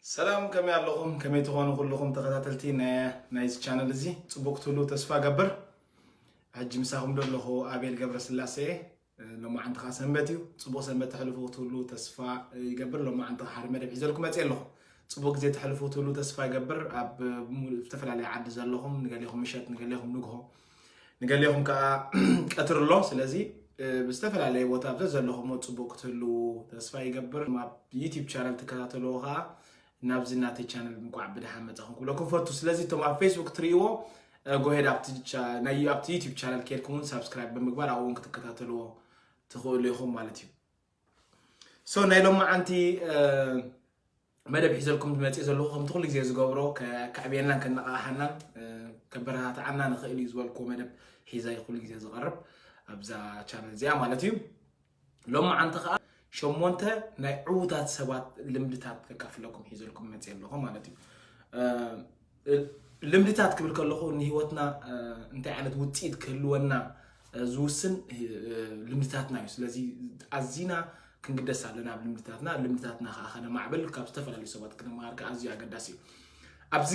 ሰላም፣ ከመይ ኣለኹም? ከመይ ትኾኑ ኩልኹም ተኸታተልቲ ናይ ናይዚ ቻነል እዚ? ጽቡቕ ትህሉ ተስፋ እገብር። ሕጂ ምሳኹም ዘለኹ ኣቤል ገብረስላሴ እየ። ሎማዓንቲ ኸዓ ሰንበት እዩ። ጽቡቕ ሰንበት ተሕልፉ ክትህሉ ተስፋ ይገብር። ሎማዓንቲ ኸዓ ሓደ መደብ ሒዘልኩም መጽእ ኣለኹ። ጽቡቕ ግዜ ተሕልፉ ክትህሉ ተስፋ ይገብር። ኣብ ዝተፈላለዩ ዓዲ ዘለኹም፣ ንገሌኹም ምሸት፣ ንገሌኹም ንግሆ፣ ንገሌኹም ከዓ ቀትሪ ኣሎ። ስለዚ ብዝተፈላለየ ቦታ ኣብ ዘለኹም ጽቡቕ ክትህሉ ተስፋ ይገብር። ኣብ ዩቲዩብ ቻነል ትከታተልዎ ከዓ ናብዚ ናተይ ቻነል እንኳዕ ብደሓን መጻኹም ክብለኩም ፈቱ። ስለዚ እቶም ኣብ ፌስቡክ ትርእይዎ ጎሄድ ኣብቲ ዩቲዩብ ቻነል ከይድኩም እውን ሳብስክራይብ ብምግባር ኣብኡ እውን ክትከታተልዎ ትኽእሉ ኢኹም ማለት እዩ። ሶ ናይ ሎማዓንቲ መደብ ሒዘልኩም ዝመፅእ ዘለኹ ከምቲ ኩሉ ግዜ ዝገብሮ ከዕብየናን ከነቃቕሓናን ከበረታትዓና ንኽእል እዩ ዝበልኩዎ መደብ ሒዘ ኩሉ ግዜ ዝቐርብ ኣብዛ ቻነል እዚኣ ማለት እዩ። ሎማዓንቲ ከዓ ሸሞንተ ናይ ዕዉታት ሰባት ልምድታት ከካፍለኩም ሒዘልኩም መፅእ ኣለኹ ማለት እዩ። ልምድታት ክብል ከለኹ ንህይወትና እንታይ ዓይነት ውፅኢት ክህልወና ዝውስን ልምድታትና እዩ። ስለዚ ኣዚና ክንግደስ ኣለና ኣብ ልምድታትና። ልምድታትና ከዓ ከነማዕብል ካብ ዝተፈላለዩ ሰባት ክንመሃር ከዓ ኣዝዩ ኣገዳሲ እዩ። ኣብዚ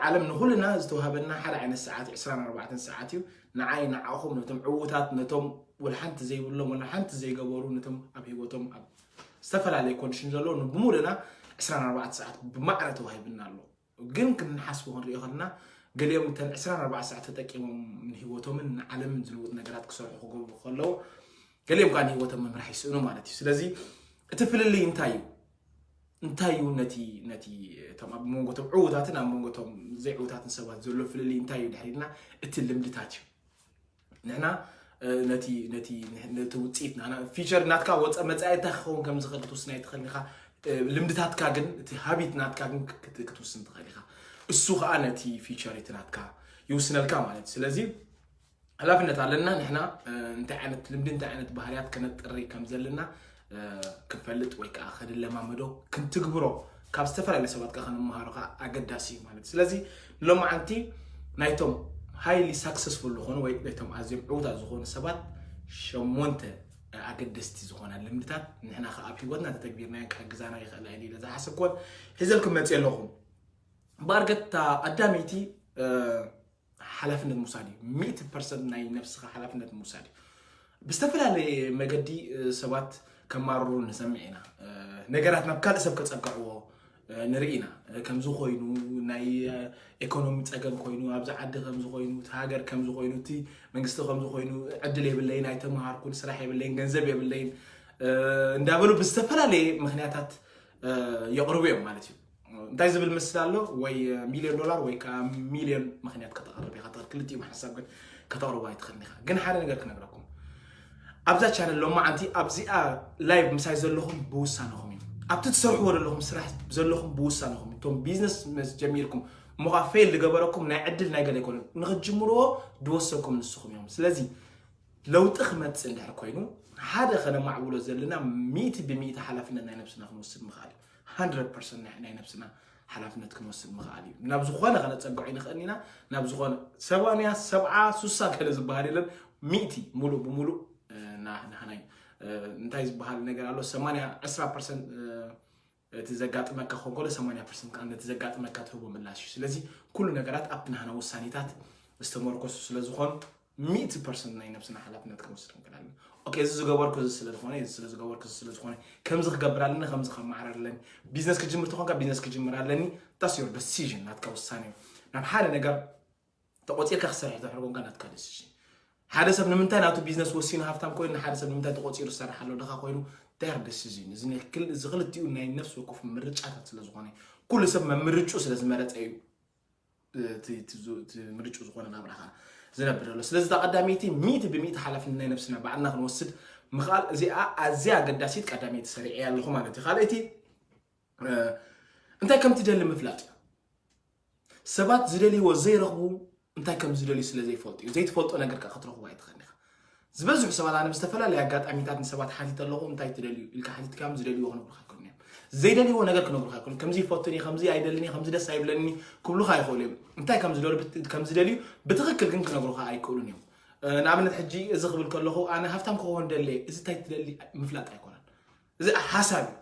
ዓለም ንኩልና ዝተዋሃበና ሓደ ዓይነት ሰዓት ዕስራን ኣርባዕተን ሰዓት እዩ። ንዓይ ንዓኹም ነቶም ዕዉታት ነቶም ወላ ሓንቲ ዘይብሎም ወላ ሓንቲ ዘይገበሩ ነቶም ኣብ ህይወቶም ኣብ ዝተፈላለየ ኮንዲሽን ዘለዉ ብሙሉእና ዕስራን ኣርባዕተ ሰዓት ብማዕረ ተዋሂብና ኣሎ። ግን ክንሓስቦ ክንሪኦ ከለና ገሊኦም እተን ዕስራን ኣርባዕተ ሰዓት ተጠቂሞም ንህይወቶምን ንዓለምን ዝልውጥ ነገራት ክሰርሑ ክገብሩ ከለዉ ገሊኦም ከዓ ንህይወቶም ምምራሕ ይስእኑ ማለት እዩ። ስለዚ እቲ ፍልልይ እንታይ እዩ? እንታይ እዩ ነቲ ነቲ እቶም ኣብ መንጎ እቶም ዕዉታትን ኣብ መንጎ እቶም ዘይዕዉታትን ሰባት ዘሎ ፍልልይ እንታይ እዩ ድሕሪልና እቲ ልምድታት እዩ። ንሕና ነቲ ነቲ ነቲ ውፅኢት ናና ፊቸር ናትካ ወፀ መፃኢ እንታይ ክኸውን ከም ዝኽእል ክትውስን ኣይትኽእልን ኢኻ። ልምድታትካ ግን እቲ ሃቢት ናትካ ግን ክትውስን ትኽእል ኢኻ። እሱ ከዓ ነቲ ፊቸር እቲ ናትካ ይውስነልካ ማለት እዩ። ስለዚ ሓላፍነት ኣለና ንሕና እንታይ ዓይነት ልምዲ እንታይ ዓይነት ባህርያት ከነጥሪ ከም ዘለና ክንፈልጥ ወይ ከዓ ክንለማመዶ ክንትግብሮ ካብ ዝተፈላለዩ ሰባት ከዓ ክንመሃሮ ከዓ ኣገዳሲ እዩ ማለት እዩ። ስለዚ ንሎማዓንቲ ናይቶም ሃይሊ ሳክሰስፉል ዝኾኑ ወይ ናይቶም ኣዝዮም ዕውታት ዝኾኑ ሰባት ሸሞንተ ኣገደስቲ ዝኾና ልምድታት ንሕና ከዓ ኣብ ህይወትና ተተግቢርናዮ ክሕግዛና ይኽእላ ኢለ ዝሓሰብኩወን ሒዘልኩም መፅእ ኣለኹ። ባርገታ ቀዳመይቲ ሓላፍነት ምውሳድ እዩ። ሚእቲ ፐርሰንት ናይ ነብስኻ ሓላፍነት ምውሳድ እዩ። ብዝተፈላለየ መገዲ ሰባት ከማርሩ ንሰምዕ ኢና። ነገራት ናብ ካልእ ሰብ ከፀግዕዎ ንርኢ ኢና። ከምዚ ኮይኑ ናይ ኢኮኖሚ ፀገም ኮይኑ ኣብዚ ዓዲ ከምዚ ኮይኑ እቲ ሃገር ከምዚ ኮይኑ እቲ መንግስቲ ከምዚ ኮይኑ ዕድል የብለይን ኣይተምሃርኩን ስራሕ የብለይን ገንዘብ የብለይን እንዳበሉ ብዝተፈላለየ ምክንያታት የቕርቡ እዮም ማለት እዩ። እንታይ ዝብል ምስል ኣሎ ወይ ሚልዮን ዶላር ወይ ከዓ ሚልዮን ምክንያት ከተቕርብ ኢኻ ትኽእል ክልቲኡ ሓሳብ ግን ከተቕርቡ ኣይትኽእልን ኢኻ። ግን ሓደ ነገር ክነግረኩም ኣብዛ ቻነል ሎማዓንቲ ኣብዚኣ ላይቭ ምሳይ ዘለኹም ብውሳነኹም እዩ። ኣብቲ ትሰርሕዎ ዘለኹም ስራሕ ዘለኹም ብውሳነኹም እዩ። እቶም ቢዝነስ ምስ ጀሚርኩም እሞ ከዓ ፌል ዝገበረኩም ናይ ዕድል ናይ ገለ ኣይኮነን። ንክትጅምርዎ ዝወሰንኩም ንስኹም እዮም። ስለዚ ለውጢ ክመፅእ እንድሕር ኮይኑ ሓደ ከነማዕብሎ ዘለና ሚእቲ ብሚእቲ ሓላፍነት ናይ ነብስና ክንወስድ ምኽኣል እዩ። ሃንድረድ ፐርሰንት ናይ ነብስና ሓላፍነት ክንወስድ ምኽኣል እዩ። ናብ ዝኾነ ከነፀግዖ ይንኽእል ኢና። ናብ ዝኾነ ሰማንያ ሰብዓ ሱሳ ገለ ዝበሃል የለን። ሚእቲ ሙሉእ ብሙሉእ ናህናይ እንታይ ዝበሃል ነገር ኣሎ ሰማንያ ዕስራ ፐርሰንት እቲ ዘጋጥመካ ክኾን ከሎ ሰማንያ ፐርሰንት ከዓ ነቲ ዘጋጥመካ ትህቦ ምላሽ እዩ። ስለዚ ኩሉ ነገራት ኣብቲ ናህና ውሳኔታት ዝተመርኮሱ ስለ ዝኾኑ ሚእቲ ፐርሰንት ናይ ነብስና ሓላፍነት ክንወስድ ክንክእል ኣለና። ኦኬ እዚ ዝገበርኩ እዚ ስለ ዝኾነ እዚ ስለ ዝገበርኩ እዚ ስለ ዝኾነ ከምዚ ክገብር ኣለኒ ከምዚ ከመዓራር ኣለኒ። ቢዝነስ ክጅምር ተኾንካ ቢዝነስ ክጅምር ኣለኒ። That's your decision ናትካ ውሳኔ እዩ። ናብ ሓደ ነገር ተቆፂርካ ክሰርሕ ተሕርጎንካ ናትካ decision። ሓደ ሰብ ንምንታይ ናቱ ቢዝነስ ወሲኑ ሃፍታም ኮይኑ ንሓደ ሰብ ንምንታይ ተቆፂሩ ዝሰርሕ ኣሎ ድኻ ኮይኑ their decision። እዚ ክልቲኡ ናይ ነፍሲ ወከፍ ምርጫታት ስለ ዝኾነ ኩሉ ሰብ መምርጩ ስለ ዝመረፀ እዩ። ምርጭ ዝኾነ ናብራኻ ዝነብር ዘሎ ስለዚ እታ ቀዳመይቲ ሚእቲ ብሚእቲ ሓላፍነት ናይ ነብስና ባዕልና ክንወስድ ምኽኣል እዚኣ ኣዝያ ኣገዳሲት ቀዳመይቲ ሰሪዐ ኣለኹ ማለት እዩ። ካልኣይቲ እንታይ ከም ትደሊ ምፍላጥ እዩ። ሰባት ዝደልይዎ ዘይረኽቡ እንታይ ከም ዝደልዩ ስለ ዘይፈልጡ እዩ። ዘይትፈልጦ ነገር ከዓ ክትረኽቦ ኣይትኽእል ኢኻ። ዝበዝሑ ሰባት ኣነ ብዝተፈላለየ ኣጋጣሚታት ንሰባት ሓቲተ ኣለኹ እንታይ ትደልዩ ኢልካ ሓቲትካዮም ዝደልይዎ ክነግሩኻ ኣይክእሉን እዮም። ዘይደልይዎ ነገር ክነግሩኻ ኣይክእሉን። ከምዚ ይፈቱን እየ፣ ከምዚ ኣይደልን እየ፣ ከምዚ ደስ ኣይብለኒ ክብሉኻ ይኽእሉ እዮም። እንታይ ከም ዝደልዩ ከም ዝደልዩ ብትኽክል ግን ክነግሩኻ ኣይክእሉን እዮም። ንኣብነት ሕጂ እዚ ክብል ከለኹ ኣነ ሃፍታም ክኸውን ደልየ፣ እዚ እንታይ ትደሊ ምፍላጥ ኣይኮነን። እዚ ሓሳብ እዩ።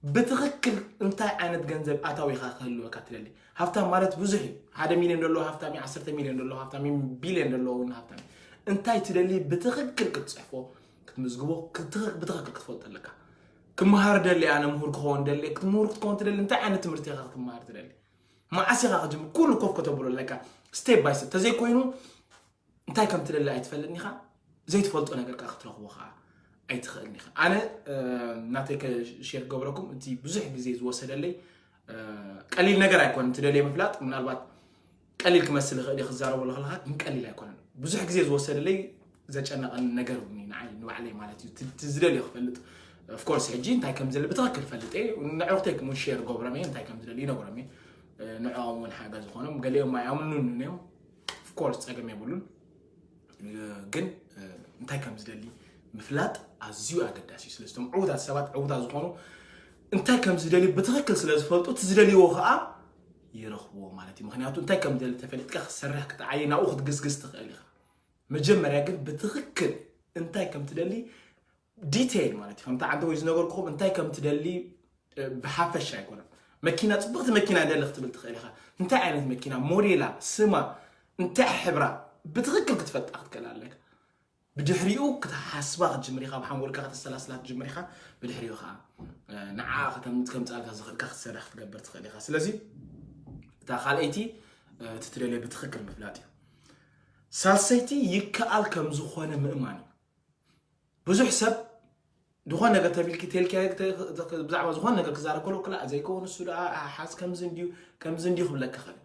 ብትኽክል እንታይ ዓይነት ገንዘብ ኣታዊኻ ክህልወካ ትደሊ? ሃብታም ማለት ብዙሕ እዩ። ሓደ ሚልዮን ደለዎ ሃብታም እዩ፣ ዓሰርተ ሚልዮን ደለዎ ሃብታም እዩ፣ ቢልዮን ደለዎ እውን ሃብታም እዩ። እንታይ ትደሊ? ብትኽክል ክትፅሕፎ፣ ክትምዝግቦ፣ ክትኽ- ብትኽክል ክትፈልጦ ኣለካ። ክመሃር ደሊ፣ ኣነ ምሁር ክኸውን ደሊ። ክትምሁር ክትከውን ትደሊ? እንታይ ዓይነት ትምህርቲ ኢኻ ክትመሃር ትደሊ? መዓስ ኢኻ ክጅምር? ኩሉ ኮፍ ከተብሎ ኣለካ፣ ስቴፕ ባይ ስቴፕ። ተዘይኮይኑ እንታይ ከም ትደሊ ኣይትፈልጥን ኢኻ። ዘይትፈልጦ ነገር ከዓ ክትረኽቦ ከዓ ኣይትኽእልን ኢኻ። ኣነ ናተይ ሸር ክገብረኩም፣ እቲ ብዙሕ ግዜ ዝወሰደለይ ቀሊል ነገር ኣይኮነን። ትደልየ ምፍላጥ ምናልባት ቀሊል ክመስል ይኽእል እዩ ክዛረበሉ ከለካ፣ ግን ቀሊል ኣይኮነን። ብዙሕ ግዜ ዝወሰደለይ ዘጨነቐን ነገር እውን እዩ ንዓይ ንባዕለይ ማለት እዩ። እቲ ዝደልዮ ክፈልጥ፣ ኦፍኮርስ ሕጂ እንታይ ከም ዝደሊ ብትኽክል ፈልጥ እየ። ንዕሩክተይ እውን ሸር ገብሮም እየ፣ እንታይ ከም ዝደሊ ይነግሮም እየ። ንዕኦም እውን ሓገዝ ዝኾኖም፣ ገሊኦም ኣይኣምኑን እዮም። ኦፍኮርስ ፀገም የብሉን። ግን እንታይ ከም ዝደሊ ምፍላጥ ኣዝዩ ኣገዳሲ እዩ። ስለዚ እቶም ዕዉታት ሰባት፣ ዕዉታት ዝኾኑ፣ እንታይ ከም ዝደሊ ብትኽክል ስለ ዝፈልጡ፣ እቲ ዝደልዎ ከዓ ይረኽብዎ ማለት እዩ። ምክንያቱ እንታይ ከም ዝደሊ ተፈሊጥካ ክትሰርሕ፣ ክትዓይ፣ ናብኡ ክትግስግስ ትኽእል ኢኻ። መጀመርያ ግን ብትኽክል እንታይ ከም ትደሊ ዲቴይል ማለት እዩ። ከምቲ ዓንተ ወይ ዝነገርኩኹም እንታይ ከም ትደሊ ብሓፈሻ ኣይኮነን። መኪና፣ ፅብቕቲ መኪና ደሊ ክትብል ትኽእል ኢኻ። እንታይ ዓይነት መኪና፣ ሞዴላ፣ ስማ፣ እንታይ ሕብራ፣ ብትኽክል ክትፈልጣ ክትክእል ኣለካ። ብድሕሪኡ ክትሓስባ ክትጅምር ኢኻ፣ ኣብ ሓንጎልካ ከተሰላስላ ክትጅምር ኢኻ። ብድሕሪኡ ከዓ ንዓ ከተምፃልካ ዝኽእልካ ክትሰርሕ ክትገብር ትኽእል ኢኻ። ስለዚ እታ ካልኣይቲ እቲ ትደልዮ ብትኽክል ምፍላጥ እዩ። ሳልሰይቲ ይከኣል ከም ዝኾነ ምእማን እዩ። ብዙሕ ሰብ ዝኾነ ነገር ተቢልኪ ተልኪ ብዛዕባ ዝኾነ ነገር ክዛረብ ከሎ ክላ ዘይከውን እሱ ደኣ ሓዝ ከምዚ እንድዩ ከምዚ እንድዩ ክብለካ ኸእል።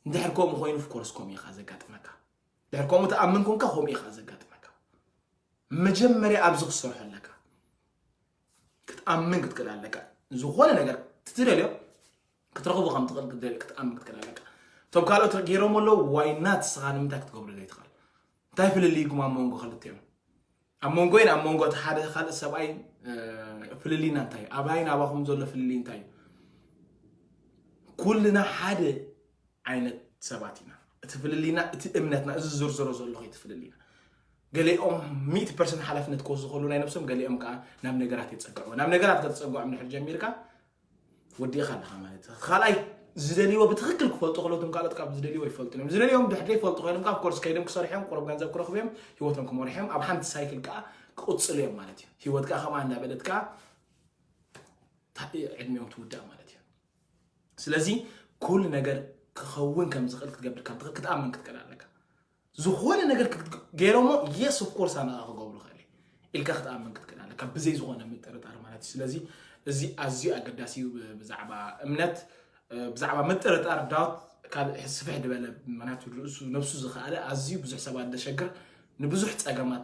እንድሕር ከምኡ ኮይኑ ፍኮርስ ከምኡ ኢኻ ዘጋጥመካ። ድሕር ከምኡ ተኣምን ኮንካ ከምኡ ኢኻ ዘጋጥመካ። መጀመርያ ኣብዚ ክትሰርሖ ኣለካ። ክትኣምን ክትክእል ኣለካ። ዝኾነ ነገር ትትደልዮ ክትረኽቦ ከም ትኽእል ክትኣምን ክትክእል ኣለካ። እቶም ካልኦት ገይሮም ኣለዉ ዋይናት ስኻ ንምንታይ ክትገብሮ ዘይትኽእል? እንታይ ፍልልይኩም ኣብ መንጎ ክልቲኦም? ኣብ መንጎይን ኣብ መንጎ እቲ ሓደ ካልእ ሰብኣይ ፍልልይና እንታይ እዩ? ኣባይን ኣባኹም ዘሎ ፍልልይ እንታይ እዩ? ኩልና ሓደ ዓይነት ሰባት ኢና። እቲ ፍልልይና እቲ እምነትና፣ እዚ ዝርዝሮ ዘለኹ እቲ ፍልልይና። ገሊኦም ሚእቲ ፐርሰንት ሓላፍነት ክወስዱ ከሉ ናይ ነብሶም፣ ገሊኦም ከዓ ናብ ነገራት የጸግዕዎ። ናብ ነገራት ከተጸግዖም ድሕር ጀሚርካ ወዲእኻ ኣለኻ ማለት እዩ። ካልኣይ ዝደልይዎ ብትኽክል ክፈልጡ ከለውቶም ካልኦት ካብ ዝደልይዎ ይፈልጡ እዮም። ዝደልዮም ድሕር ዘይፈልጡ ኮይኖም ካብ ኮርስ ከይዶም ክሰርሑ እዮም፣ ቁሩብ ገንዘብ ክረኽቡ እዮም፣ ህይወቶም ክመርሑ እዮም። ኣብ ሓንቲ ሳይክል ከዓ ክቕጽሉ እዮም ማለት እዩ። ህይወት ከዓ ከምኣ እንዳበለት ከዓ ዕድሚኦም ትውዳእ ማለት እዩ። ስለዚ ኩሉ ነገር ክኸውን ከም ዝኽእል ክትገብር ከም ትኽእል ክትኣምን ክትክእል ኣለካ። ዝኾነ ነገር ገይሮሞ የስ ኦፍ ኮርስ ኣነ ክገብሩ ክእል ኢልካ ክትኣምን ክትክእል ኣለካ ብዘይ ዝኾነ ምጥርጣር ማለት እዩ። ስለዚ እዚ ኣዝዩ ኣገዳሲ እዩ። ብዛዕባ እምነት ብዛዕባ ምጥርጣር ዳውት ካልእ ስፍሕ ዝበለ ምክንያቱ ርእሱ ነብሱ ዝኸኣለ ኣዝዩ ብዙሕ ሰባት ዘሸግር ንብዙሕ ፀገማት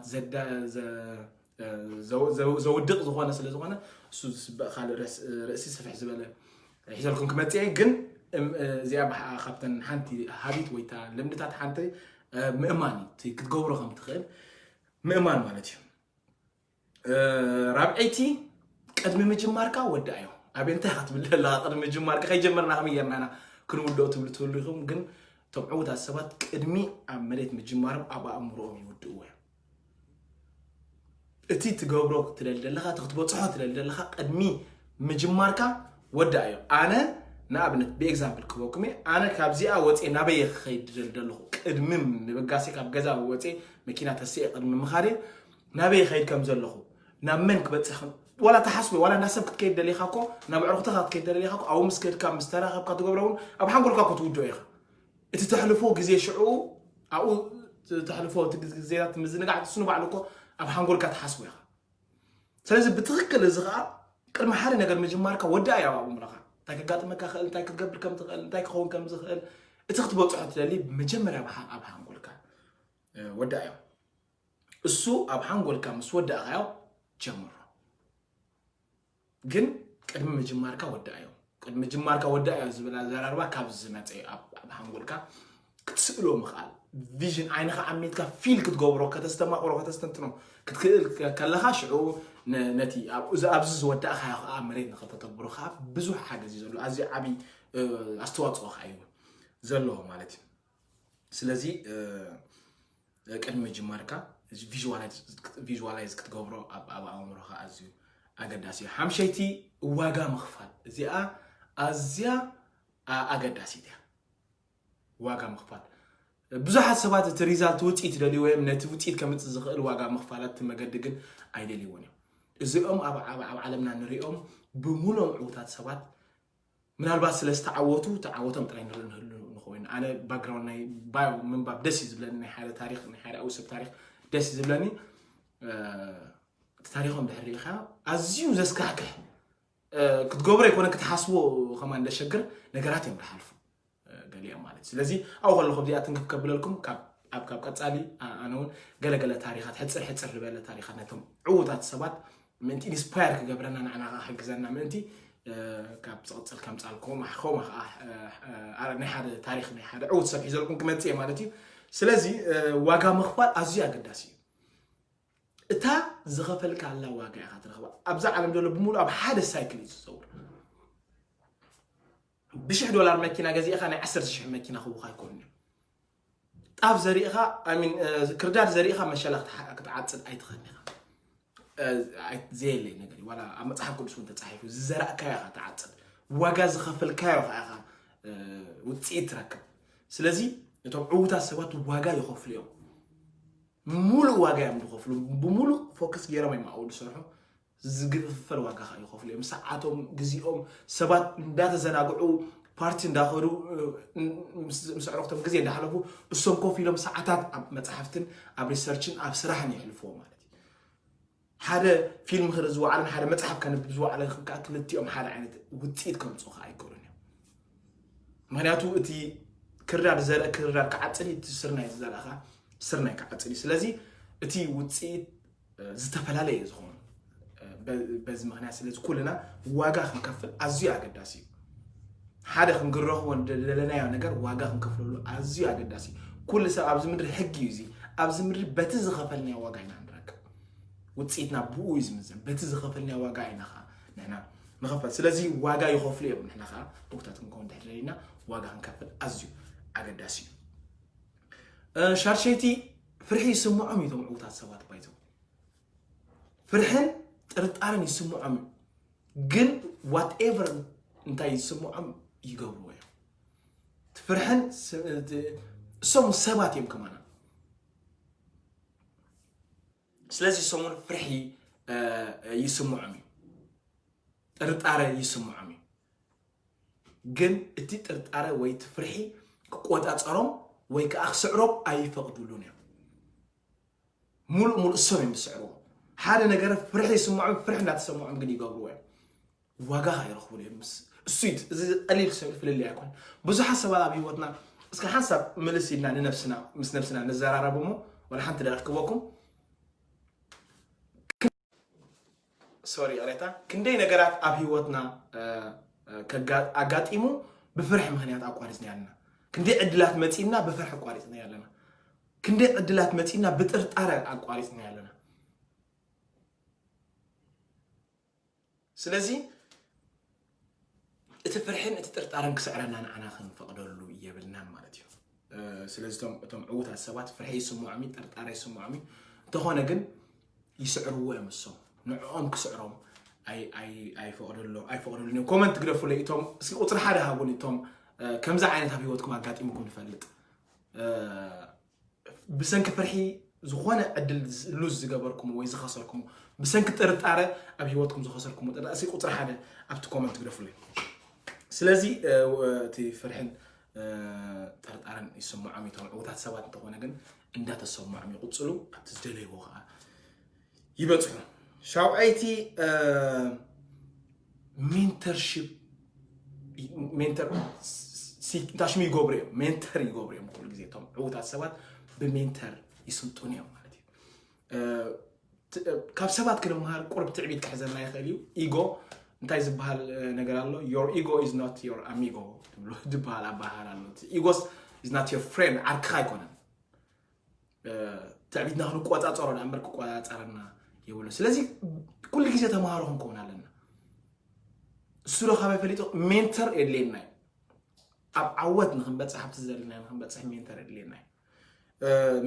ዘውድቕ ዝኾነ ስለ ዝኾነ እሱ ዝስበቕ ካልእ ርእሲ ስፍሕ ዝበለ ሒዘልኩም ክመፅእ እየ። ግን እዚኣ ካብተን ሓንቲ ሃቢት ወይታ ልምድታት ሓንቲ ምእማን እዩ። ክትገብሮ ከም ትኽእል ምእማን ማለት እዩ። ራብዐይቲ ቅድሚ ምጅማርካ ወዳእዮ። ኣበይ እንታይ ኢኻ ትብል ዘለኻ? ቅድሚ ምጅማርካ ከይጀመርና ከመይ ጌርና ኢና ክንውድኦ ትብሉ ትህሉ ኢኹም። ግን እቶም ዕዉታት ሰባት ቅድሚ ኣብ መሬት ምጅማሮም ኣብ ኣእምሮኦም ይውድእዎ እዮም። እቲ ትገብሮ ትደሊ ዘለኻ፣ እቲ ክትበፅሖ ትደሊ ዘለኻ ቅድሚ ምጅማርካ ወዳእዮ። ኣነ ንኣብነት ብኤግዛምፕል ክበኩም እየ። ኣነ ካብዚኣ ወፅየ ናበይ እየ ክኸይድ ዝደሊ ዘለኹ? ቅድሚ ምብጋሰይ ካብ ገዛ ወፅየ መኪና ተስኤ ቅድሚ ምኻደ ናበይ ይኸይድ ከም ዘለኹ ናብ መን ክበፅሕ ከም ዋላ ተሓስቦ ዋላ እንዳ ሰብ ክትከይድ ደሊኻ እኮ ናብ ዕርኩትኻ ክትከይድ ደሊኻ እኮ ኣብኡ ምስ ከድካ ምስ ተራኸብካ ትገብሮ እውን ኣብ ሓንጎልካ እኮ ትውድኦ ኢኻ። እቲ ተሕልፎ ግዜ ሽዑ ኣብኡ ተሕልፎ እቲ ግዜታት ምዝንጋዕ እሱ ንባዕሉ እኮ ኣብ ሓንጎልካ ትሓስቦ ኢኻ። ስለዚ ብትኽክል እዚ ከዓ ቅድሚ ሓደ ነገር ምጅማርካ ወዳእዮ ኣብ ኣእምሮኻ እንታይ ከጋጥመካ ክእል እንታይ ክትገብር ከም ትኽእል እንታይ ክኸውን ከም ዝኽእል እቲ ክትበፅሖ ትደሊ መጀመርያ ኣብ ሓንጎልካ ወዳእዮ። እሱ ኣብ ሓንጎልካ ምስ ወዳእካዮ ጀምሮ። ግን ቅድሚ ምጅማርካ ወዳእዮ። ቅድሚ ምጅማርካ ወዳእዮ ዝብል ኣዘራርባ ካብ ዝመፀ ኣብ ሓንጎልካ ክትስእሎ ምኽኣል ቪዥን ዓይንኻ ዓሚትካ ፊል ክትገብሮ ከተስተማቕሮ ከተስተንትኖ ክትክእል ከለኻ ሽዑ ነቲ ኣብዚ ዝወዳእካዮ ከዓ መሬት ንኸተተግብሮ ከዓ ብዙሕ ሓገዝ እዩ ዘሎ። ኣዝዩ ዓብዪ ኣስተዋፅኦ ከዓ እዩ ዘለዎ ማለት እዩ። ስለዚ ቅድሚ ምጅማርካ ቪዥዋላይዝ ክትገብሮ ኣብ ኣእምሮኻ ኣዝዩ ኣገዳሲ እዩ። ሓምሸይቲ ዋጋ ምኽፋል፣ እዚኣ ኣዝያ ኣገዳሲት እያ። ዋጋ ምኽፋል፣ ብዙሓት ሰባት እቲ ሪዛልት ውፅኢት ይደልይዎ እዮም። ነቲ ውፅኢት ከምፅእ ዝኽእል ዋጋ ምኽፋላት እቲ መገዲ ግን ኣይደልይዎን እዮም። እዚኦም ኣብ ዓለምና ንሪኦም ብምሎም ዕውታት ሰባት ምናልባት ስለ ዝተዓወቱ ተዓወቶም ጥራይ ንርኢ ንህሉ ንኸውን። ኣነ ባክግራውንድ ናይ ባዮ ምንባብ ደስ እዩ ዝብለኒ። ናይ ሓደ ታሪኽ ናይ ሓደ ኣው ሰብ ታሪኽ ደስ እዩ ዝብለኒ። እቲ ታሪኾም ድሕር ሪኢኻ ኣዝዩ ዘስካሕክሕ ክትገብሮ ኣይኮነ ክትሓስቦ ከማን ደሸግር ነገራት እዮም ዝሓልፉ ገሊኦም ማለት። ስለዚ ኣብኡ ከለኹ እዚኣ ትንክፍ ከብለልኩም ኣብ ካብ ቀጻሊ ኣነ እውን ገለገለ ታሪኻት ሕፅር ሕፅር ዝበለ ታሪኻት ነቶም ዕዉታት ሰባት ምእንቲ ኢንስፓየር ክገብረና ንዓና ከዓ ሕግዘና ምእንቲ ካብ ዝቕፅል ከምፃልኩም ከማ ከዓ ናይ ሓደ ታሪክ ናይ ሓደ ዕውት ሰብ ሒዘልኩም ክመፅእ ማለት እዩ። ስለዚ ዋጋ ምኽፋል ኣዝዩ ኣገዳሲ እዩ። እታ ዝኸፈልካላ ዋጋ ኢኻ ትረኽባ። ኣብዛ ዓለም ዘሎ ብምሉእ ኣብ ሓደ ሳይክል እዩ ዝዘውር። ብሽሕ ዶላር መኪና ገዚእኻ ናይ ዓሰርተ ሽሕ መኪና ክቡኻ ኣይኮኑን እዮም። ጣፍ ዘሪእኻ ሚን ክርዳድ ዘሪእኻ መሸላ ክትዓፅድ ኣይትኽእል ኢኻ። ዘየለይ ነገር እዩ። ዋላ ኣብ መፅሓፍ ቅዱስ እውን ተፃሒፉ ዝዘራእካዮ ኢኻ ትዓፅድ፣ ዋጋ ዝኸፈልካዮ ኢኻ ውፅኢት ትረክብ። ስለዚ እቶም ዕውታት ሰባት ዋጋ ይኸፍሉ እዮም። ሙሉእ ዋጋ እዮም ዝኸፍሉ። ብሙሉእ ፎከስ ገይሮም እዮም ኣብኡ ዝሰርሑ። ዝግፈል ዋጋ ከዓ ይኸፍሉ እዮም። ሰዓቶም፣ ግዜኦም፣ ሰባት እንዳተዘናግዑ ፓርቲ እንዳኸዱ ምስ ኣዕሩኽቶም ግዜ እንዳሓለፉ እሶም ኮፍ ኢሎም ሰዓታት ኣብ መፅሓፍትን ኣብ ሪሰርችን ኣብ ስራሕን የሕልፍዎ ማለት እዩ። ሓደ ፊልም ክርኢ ዝወዓለን ሓደ መፅሓፍ ከንብብ ዝወዓለን ከዓ ክልቲኦም ሓደ ዓይነት ውፅኢት ከምፅኡ ከዓ ኣይክእሉን እዮም። ምክንያቱ እቲ ክርዳድ ዘርእ ክርዳድ ክዓፅድ እቲ ስርናይ ዝዘርኣኻ ስርናይ ክዓፅድ እዩ። ስለዚ እቲ ውፅኢት ዝተፈላለየ ዝኾኑ በዚ ምክንያት ስለዚ ኩልና ዋጋ ክንከፍል ኣዝዩ ኣገዳሲ እዩ። ሓደ ክንግረኽቦ ደለናዮ ነገር ዋጋ ክንከፍለሉ ኣዝዩ ኣገዳሲ እዩ። ኩሉ ሰብ ኣብዚ ምድሪ ሕጊ እዩ። እዚ ኣብዚ ምድሪ በቲ ዝኸፈልናዮ ዋጋ ኢና ንረክብ። ውፅኢትና ብኡ እዩ ዝምዘን። በቲ ዝኸፈልናዮ ዋጋ ኢና ከዓ ንሕና ንኸፈል። ስለዚ ዋጋ ይኸፍሉ እዮም። ንሕና ከዓ ዕውታት ክንከውን ድሕር ደሊና ዋጋ ክንከፍል ኣዝዩ ኣገዳሲ እዩ። ሻርሸይቲ ፍርሒ ይስምዖም እዩ እቶም ዕውታት ሰባት ባይዘው ፍርሕን ጥርጣርን ይስምዖም እዩ። ግን ዋትኤቨር እንታይ ይስምዖም ይገብርዎ እዮም። ፍርሕን እሶም ሰባት እዮም ከማና። ስለዚ እሶም እውን ፍርሒ ይስምዖም እዩ፣ ጥርጣረ ይስምዖም እዩ። ግን እቲ ጥርጣረ ወይ እቲ ፍርሒ ክቆፃፀሮም ወይ ከዓ ክስዕሮም ኣይፈቕዱሉን እዮም። ሙሉእ ሙሉእ እሶም እዮም ዝስዕርዎ። ሓደ ነገር ፍርሒ ይስምዖም፣ ፍርሒ እንዳተሰምዖም ግን ይገብርዎ እዮም። ዋጋ ከዓ ይረኽብሉ እዮም። እሱ እዩ እዚ ቀሊል ክሰብ ፍልልይ ኣይኮን። ብዙሓት ሰባት ኣብ ህይወትና እስከ ሓንሳብ ምልስ ኢልና ንነብስና ምስ ነብስና ንዘራረብ እሞ ወላ ሓንቲ ደቂቕ ክበኩም ሶሪ ቅሬታ ክንደይ ነገራት ኣብ ህይወትና ኣጋጢሙ ብፍርሒ ምክንያት ኣቋሪፅና ኣለና። ክንደይ ዕድላት መፂና ብፍርሒ ኣቋሪፅና ኣለና። ክንደይ ዕድላት መፂና ብጥርጣረ ኣቋሪፅና ኣለና። ስለዚ እቲ ፍርሕን እቲ ጥርጣረን ክስዕረና ንዓና ክንፈቕደሉ የብልናን ማለት እዩ። ስለዚ እቶም ዕዉታት ሰባት ፍርሒ ይስምዖም እዩ፣ ጥርጣረ ይስምዖም እዩ። እንተኾነ ግን ይስዕርዎ እዮም እሶም። ንዕኦም ክስዕሮም ኣይፈቕደሎም ኣይፈቕደሉን እዮም። ኮመንት ግደፉለይ እቶም እስኪ ቁፅሪ ሓደ ሃቡን እቶም ከምዚ ዓይነት ኣብ ህይወትኩም ኣጋጢምኩም ንፈልጥ ብሰንኪ ፍርሒ ዝኾነ ዕድል ሉዝ ዝገበርኩም ወይ ዝኸሰርኩም ብሰንኪ ጥርጣረ ኣብ ህይወትኩም ዝኸሰርኩም ጥርጣረ እስኪ ቁፅሪ ሓደ ኣብቲ ኮመንት ግደፉለይ። ስለዚ እቲ ፍርሕን ጥርጣረን ይስምዖም እቶም ዕዉታት ሰባት እንተኾነ ግን እንዳተሰምዖም ይቕፅሉ ኣብቲ ዝደለይዎ ከዓ ይበፅሑ። ሻውዓይቲ ሜንተርሽፕ ሜንተር ታሽሙ ይገብሩ እዮም። ሜንተር ይገብሩ እዮም። ኩሉ ግዜ እቶም ዕዉታት ሰባት ብሜንተር ይስልጡን እዮም ማለት እዩ። ካብ ሰባት ክንምሃር ቁርብ ትዕቢት ክሕዘና ይኽእል እዩ። ኢጎ እንታይ ዝበሃል ነገር ኣሎ? Your ego is not your amigo ዝበሃል ኣበሃል ኣሎ። ኢጎስ is not your friend ዓርክኻ ኣይኮነን። ትዕቢትና ክንቆፃፀሮ ዳ እምበር ክቆፃፀረና የብሉ። ስለዚ ኩሉ ግዜ ተምሃሮ ክንከውን ኣለና። እሱ ዶ ካበይ ፈሊጡ? ሜንተር የድልየና እዩ። ኣብ ዓወት ንክንበፅሕ ኣብቲ ዘለና ንክንበፅሕ ሜንተር የድልየና እዩ።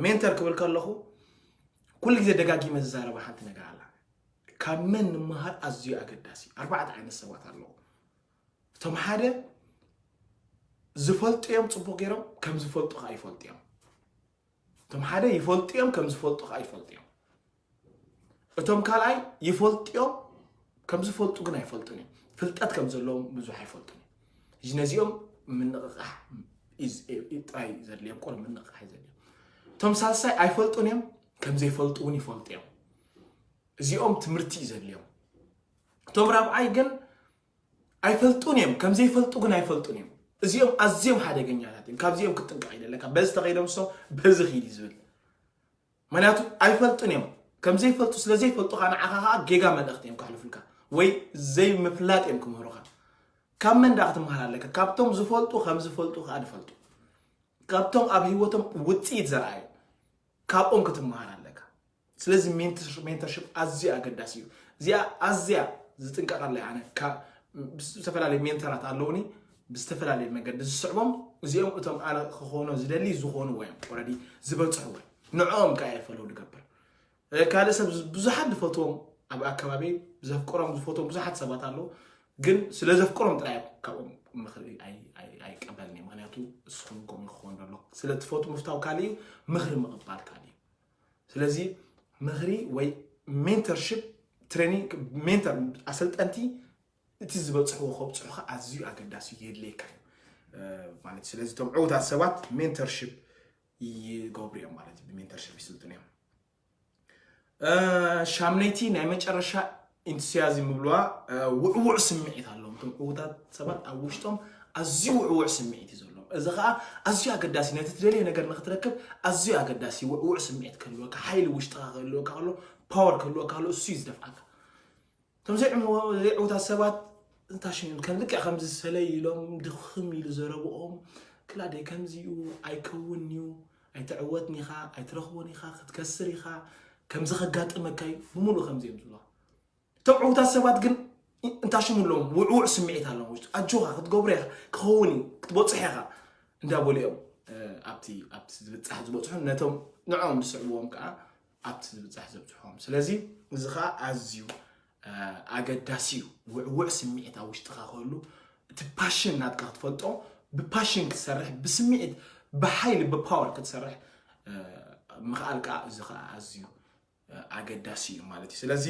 ሜንተር ክብል ከለኹ ኩሉ ግዜ ደጋጊመ ዝዛረባ ሓንቲ ነገር ኣላ። ካብ መን ንምሃር ኣዝዩ ኣገዳሲ። ኣርባዕተ ዓይነት ሰባት ኣለዉ። እቶም ሓደ ዝፈልጡ እዮም፣ ጽቡቕ ገይሮም ከም ዝፈልጡ ከዓ ይፈልጡ እዮም። እቶም ሓደ ይፈልጡ እዮም ከም ዝፈልጡ ከዓ ይፈልጡ እዮም። እቶም ካልኣይ ይፈልጡ እዮም ከም ዝፈልጡ ግን ኣይፈልጡን እዮም። ፍልጠት ከም ዘለዎም ብዙሕ ኣይፈልጡን እዮም። እዚ ነዚኦም ምንቕቓሕ ጥራይ ዘድልዮም፣ ቁር ምንቕቓሕ ዘድልዮም። እቶም ሳልሳይ ኣይፈልጡን እዮም ከም ዘይፈልጡ እውን ይፈልጡ እዮም። እዚኦም ትምህርቲ እዩ ዘድልዮም። እቶም ራብዓይ ግን ኣይፈልጡን እዮም ከም ዘይፈልጡ ግን ኣይፈልጡን እዮም። እዚኦም ኣዝዮም ሓደገኛታት እዮም። ካብዚኦም ክትጥንቀቕ ይደለካ። በዚ ተኸይዶም ሶ በዚ ኺድ እዩ ዝብል። ምክንያቱ ኣይፈልጡን እዮም። ከም ዘይፈልጡ ስለ ዘይፈልጡ ከዓ ንዓኻ ከዓ ጌጋ መልእኽቲ እዮም ከሕልፉልካ ወይ ዘይምፍላጥ እዮም ክምህሩኻ። ካብ መን ዳ ክትምሃር ኣለካ? ካብቶም ዝፈልጡ ከም ዝፈልጡ ከዓ ዝፈልጡ፣ ካብቶም ኣብ ህይወቶም ውፅኢት ዘርኣዩ፣ ካብኦም ክትምሃር ኣለካ። ስለዚ ሜንተርሽፕ ኣዝዩ ኣገዳሲ እዩ። እዚኣ ኣዝያ ዝጥንቀቐላ ኣነ። ዝተፈላለዩ ሜንተራት ኣለውኒ ብዝተፈላለየ መገዲ ዝስዕቦም፣ እዚኦም እቶም ኣነ ክኾኖ ዝደሊ ዝኾኑ እዮም። ኦረዲ ዝበፅሑ ወይ ንዕኦም ከዓ የፈለው ዝገብር ካልእ ሰብ ብዙሓት ዝፈትዎም ኣብ ኣከባቢ ዘፍቅሮም ዝፈትዎም ብዙሓት ሰባት ኣለዉ። ግን ስለ ዘፍቅሮም ጥራይ ካብኦም ምኽሪ ኣይቀበልን እዩ። ምክንያቱ እስኹም ኮም ክኸውን ዘሎ ስለ ትፈቱ ምፍታው ካልእ እዩ፣ ምኽሪ ምቕባል ካልእ እዩ። ስለዚ ምኽሪ ወይ ሜንተርሽፕ ትሬኒንግ ሜንተር ኣሰልጠንቲ እቲ ዝበፅሕዎ ከብፅሑካ ኣዝዩ ኣገዳሲ የድልየካ እዩ ማለት። ስለዚ እቶም ዕውታት ሰባት ሜንተርሽፕ ይገብሩ እዮም ማለት እዩ። ብሜንተርሽፕ ይስልጥኑ እዮም። ሻምነይቲ ናይ መጨረሻ ኢንቱሲያዝም ይብልዋ። ውዕውዕ ስምዒት ኣለዎም። እቶም ዕውታት ሰባት ኣብ ውሽጦም ኣዝዩ ውዕውዕ ስምዒት እዩ ዘለዎም። እዚ ከዓ ኣዝዩ ኣገዳሲ፣ ነቲ ትደልዮ ነገር ንክትረክብ ኣዝዩ ኣገዳሲ ውዕውዕ ስምዒት ክህልወካ፣ ሓይሊ ውሽጥካ ክህልወካ ከሎ፣ ፓወር ክህልወካ ከሎ እሱ እዩ ዝደፍዓካ። እቶም ዘይዕውታት ሰባት እንታሽም ከም ልክዕ ከምዚ ሰለይ ኢሎም ድኽም ኢሉ ዘረብኦም ክላደይ ከምዚ እዩ ኣይከውን እዩ፣ ኣይትዕወትን ኢኻ፣ ኣይትረኽቦን ኢኻ፣ ክትከስር ኢኻ፣ ከምዚ ከጋጥመካ እዩ፣ ብምሉእ ከምዚ እዮም ዝብሉኻ። እቶም ዕውታት ሰባት ግን እንታሽም ኣለዎም፣ ውዕውዕ ስምዒት ኣለዎም ውሽጡ። ኣጆኻ ክትገብሮ ኢኻ፣ ክኸውን እዩ፣ ክትበፅሕ ኢኻ እንዳበሉ እዮም ኣብቲ ኣብቲ ዝብፃሕ ዝበፅሑ፣ ነቶም ንዕኦም ዝስዕብዎም ከዓ ኣብቲ ዝብፃሕ ዘብፅሖም። ስለዚ እዚ ከዓ ኣዝዩ ኣገዳሲ እዩ። ውዕውዕ ስምዒት ኣብ ውሽጥኻ ክህሉ፣ እቲ ፓሽን ናትካ ክትፈልጦ፣ ብፓሽን ክትሰርሕ፣ ብስምዒት ብሓይሊ ብፓወር ክትሰርሕ ምኽኣል ከዓ እዚ ከዓ ኣዝዩ ኣገዳሲ እዩ ማለት እዩ። ስለዚ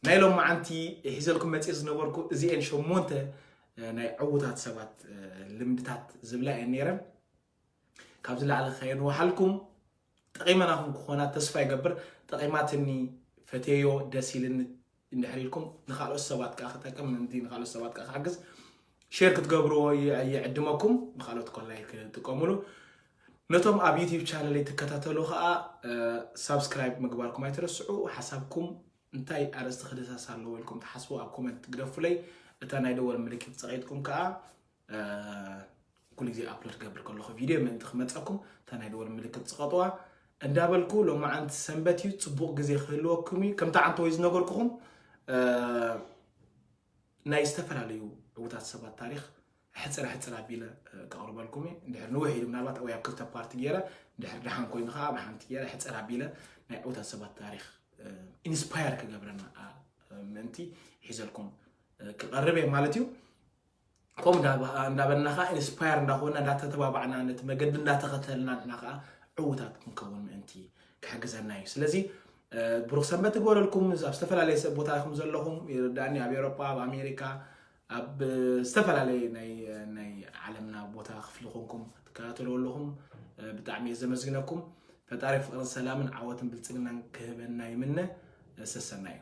ናይ ሎማዓንቲ ሒዘልኩም መፅእ ዝነበርኩ እዚአን ሸሞንተ ናይ ዕውታት ሰባት ልምድታት ዝብላ እየን ነይረን። ካብዚ ላዕሊ ከየንወሓልኩም ጠቂመናኹም ክኾና ተስፋ ይገብር። ጠቂማትኒ፣ ፈቴዮ፣ ደስ ኢልኒ እንድሕር ኢልኩም ንካልኦት ሰባት ከዓ ክጠቅም ምእንቲ ንካልኦት ሰባት ከዓ ክሕግዝ ሼር ክትገብርዎ ይዕድመኩም። ንካልኦት ኮላይ ክጥቀሙሉ። ነቶም ኣብ ዩቲዩብ ቻነለይ ትከታተሉ ከዓ ሳብስክራይብ ምግባርኩም ኣይትረስዑ። ሓሳብኩም እንታይ ኣርእስቲ ክድህሰስ ኣለዎ ኢልኩም ትሓስቡ ኣብ ኮመንት ግደፉለይ። እታ ናይ ደወል ምልክት ፀቒጥኩም ከዓ ኩሉ ግዜ ኣፕሎድ ገብር ከለኹ ቪድዮ ምእንቲ ክመፀኩም እታ ናይ ደወል ምልክት ፅቐጥዋ እንዳበልኩ፣ ሎማዓንቲ ሰንበት እዩ፣ ፅቡቕ ግዜ ክህልወኩም እዩ። ከምቲ ዓንተ ወይ ዝነገርኩኹም ናይ ዝተፈላለዩ ዕውታት ሰባት ታሪክ ሕፅር ሕፅር ኣቢለ ከቕርበልኩም እየ። እንድሕር ንውሕ ኢሉ ምናልባት ወይ ኣብ ክልተ ፓርቲ ገይረ እንድሕር ደሓን ኮይኑ ከዓ ኣብ ሓንቲ ገይረ ሕፅር ኣቢለ ናይ ዕውታት ሰባት ታሪክ ኢንስፓየር ክገብረና ምእንቲ ሒዘልኩም ክቐርብ እየ ማለት እዩ። ከምኡ እንዳበልና ከዓ ኢንስፓየር እንዳኾንና እንዳተተባባዕና ነቲ መገዲ እንዳተኸተልና ንሕና ከዓ ዕውታት ክንከውን ምእንቲ ክሕግዘና እዩ። ስለዚ ብሩክ ሰንበት ትግበረልኩም። ኣብ ዝተፈላለየ ሰብ ቦታ ኢኹም ዘለኹም ይርዳእኒ፣ ኣብ ኤውሮጳ፣ ኣብ ኣሜሪካ፣ ኣብ ዝተፈላለየ ናይ ናይ ዓለምና ቦታ ክፍሊ ኮንኩም ትከታተሉ ኣለኹም። ብጣዕሚ እየ ዘመስግነኩም። ፈጣሪ ፍቅርን ሰላምን ዓወትን ብልፅግናን ክህበና ይምነ። ሰሰና እዩ።